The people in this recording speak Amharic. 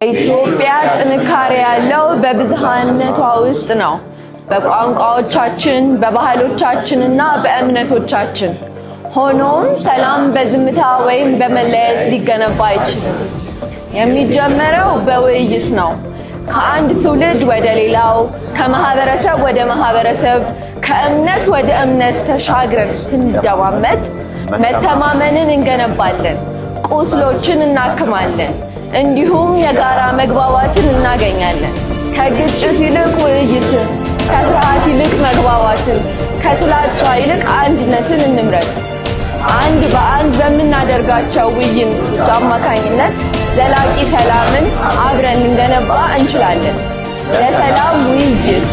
የኢትዮጵያ ጥንካሬ ያለው በብዝሃነቷ ውስጥ ነው። በቋንቋዎቻችን፣ በባህሎቻችንና በእምነቶቻችን። ሆኖም ሰላም በዝምታ ወይም በመለያየት ሊገነባ አይችልም። የሚጀመረው በውይይት ነው። ከአንድ ትውልድ ወደ ሌላው፣ ከማህበረሰብ ወደ ማህበረሰብ፣ ከእምነት ወደ እምነት ተሻግረን ስንደማመጥ መተማመንን እንገነባለን፣ ቁስሎችን እናክማለን፣ እንዲሁም የጋራ መግባባትን እናገኛለን። ከግጭት ይልቅ ውይይትን፣ ከፍርሃት ይልቅ መግባባትን፣ ከጥላቻ ይልቅ አንድነትን እንምረጥ። አንድ በአንድ በምናደርጋቸው ውይይቶች አማካኝነት ዘላቂ ሰላምን አብረን ልንገነባ እንችላለን። ለሰላም ውይይት።